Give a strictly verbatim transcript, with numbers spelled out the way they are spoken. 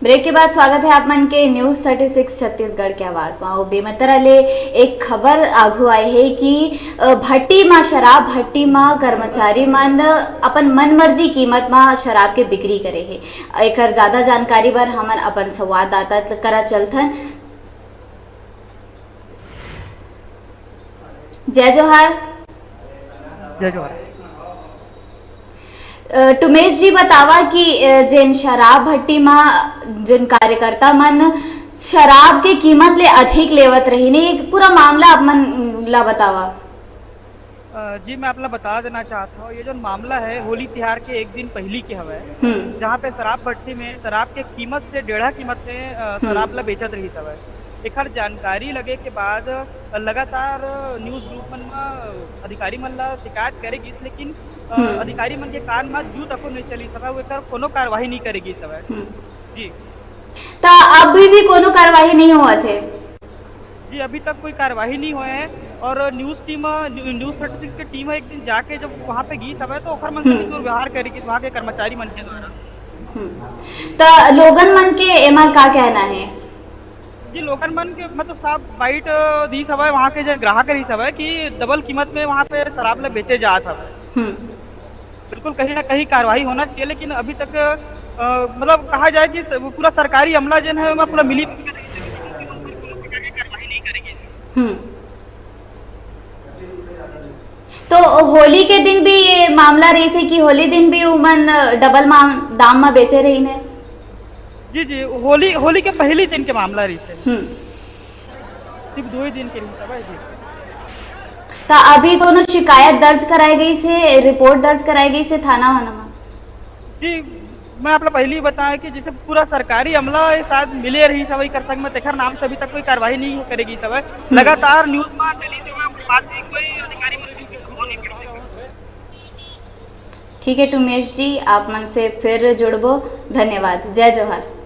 Break के बाद स्वागत है आप मन के न्यूज़ थर्टी सिक्स छत्तीसगढ़ के आवाज मा। अउ बेमेतरा ले एक खबर आघू आए हे कि, अ, भट्टी मा, शराब भट्टी मा कर्मचारी मन अपन मनमर्जी कीमत मा शराब के बिक्री करे हे। एकर ज्यादा जानकारी बर हमन अपन संवाददाता करा चलथन। जय जोहार। जय जोहार। अ, टुमेश जी, बतावा कि, अ, जेन शराब भट्टी मा जेन कार्यकर्ता मन शराब के कीमत ले अधिक लेवत रहिन, ये पूरा मामला आप मन ला बतावा। अ, जी, मैं आप ला बता देना चाहत हौं, ये जो मामला है, होली तिहार के एक दिन पहिली के हवय, हम्म। जहाँ पे शराब भट्टी में शराब के कीमत से डेढ़ा कीमत में, अ, हम्म। शराब ला बेचत रहिस हवय। एकर जानकारी लगे के बाद, अ, लगातार न्यूज़ ग्रुप मन म अधिकारी मन ला शिकायत करे गिस, लेकिन, अ, हम्म। अधिकारी मन के कान म जू तको नइ चलिस हवय, एकर कोनो कार्रवाई नइ करे गिस हवय। हम्म। जी। त अभी भी कोनो कार्रवाई नइ होवत हे? जी, अभी तक कोई कार्रवाई नहीं हुआ है और news team, new-, news thirty six की टीम है, एक दिन जाके जब वहाँ पे गई सब है, तो ओखर मन से भी हम्म। दुर्व्यवहार करी कि वहाँ के कर्मचारी मन के द्वारा। हम्म। त लोगन मन के एमा का कहना है? जी, लोगन मन के मतलब साफ बाइट दी सब है, वहाँ के जो ग्राहक रही सब है कि डबल कीमत में वहाँ पे शराब ले बेचे जात हवे। हम्म। बिल्कुल, कहीं ना कहीं कार्रवाई होना चाहिए, लेकिन अभी तक, अ, मतलब कहा जाए कि स-, पूरा सरकारी अमला जेन है, ओमा पूरा मिली कार्रवाई नहीं करेगी। हम्म। तो होली के दिन भी ये मामला रहिस हे कि होली दिन भी उमन डबल माम-, दाम में बेचे रहिन हे? जी, जी, होली, होली के पहली दिन के मामला रहिस हे। हम्म। सिर्फ दो ही दिन के रहिस हे भाई जी। त अभी कोनो शिकायत दर्ज कराए गइस हे, रिपोर्ट दर्ज कराए गइस हे थाना वाना में? जी, मैं आप ला पहले ही बताया कि जैसे पूरा सरकारी अमला ये शायद मिले रहिस हवय कर संग में, तेखर नाम से अभी तक कोई कार्रवाई नहीं करे गिस हवय। हम्म। लगातार न्यूज़ में चली तो मैं बात नहीं, कोई अधिकारी मन से नहीं पड़ी। ठीक है टुमेश जी, आप मन से फिर जुड़बो। धन्यवाद। जय जोहार।